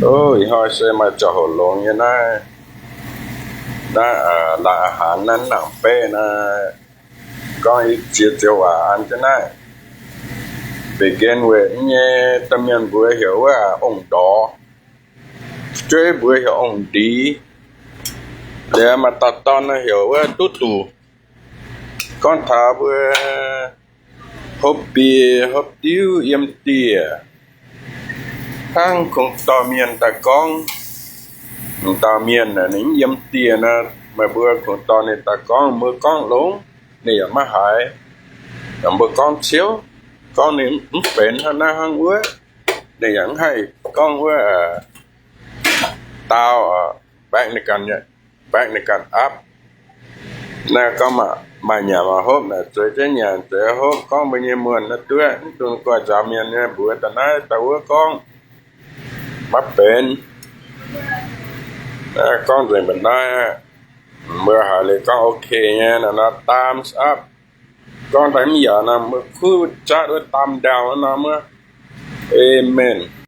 Ih hnoi se maaih ziangh hoc longx nyei naaiv, naaiv laaix a'haanx naaiv nangc beqv naaiv, gorngv i ziex joux waac an jienv naaiv. Begin with nyei domh mienh mbuox heuc wuov ong-ndorx, jueiv mbuox heuc ong-ndix, liuz maaih dauh dorn heuc wuov duqv duqc. Gorngv taux mbuo hopv bie hopv diuv yiem dieh, hnangv kungx dorh mienh daaih gorngv. M'dauh mienh ninh mv yiem dieh nor, meih mbuo kungx dorh ninh daaih gorngv, mbuo gorngv longx ninh yaac maiv haiz. Mbuo gorngv ciouv, gorngv ninh mv benx hnangv naaiv hnangv wuov, ninh yaac mv haih gorngv wuov dau, back ninh ganh, back ninh ganh up. Naaiv gorngv maaih nyanc maaih hopv naaic, zueiz jienv nyanc zueiz hopv, gorngv mbuo nyei muonh naaiv duqv, mv dungx guaix nzaaux mienh nyei mbuox daaih naaiv daaih wuov gorngv, maiv benx. Gorngv nzengc mbuo naaiv, mbuo haiz liuz gorngv ok nyei nor, thumbs up. Gorngv daaih mv yaac nor, mbuo kuv zatv wuov thumbs down nor wuov. Amen.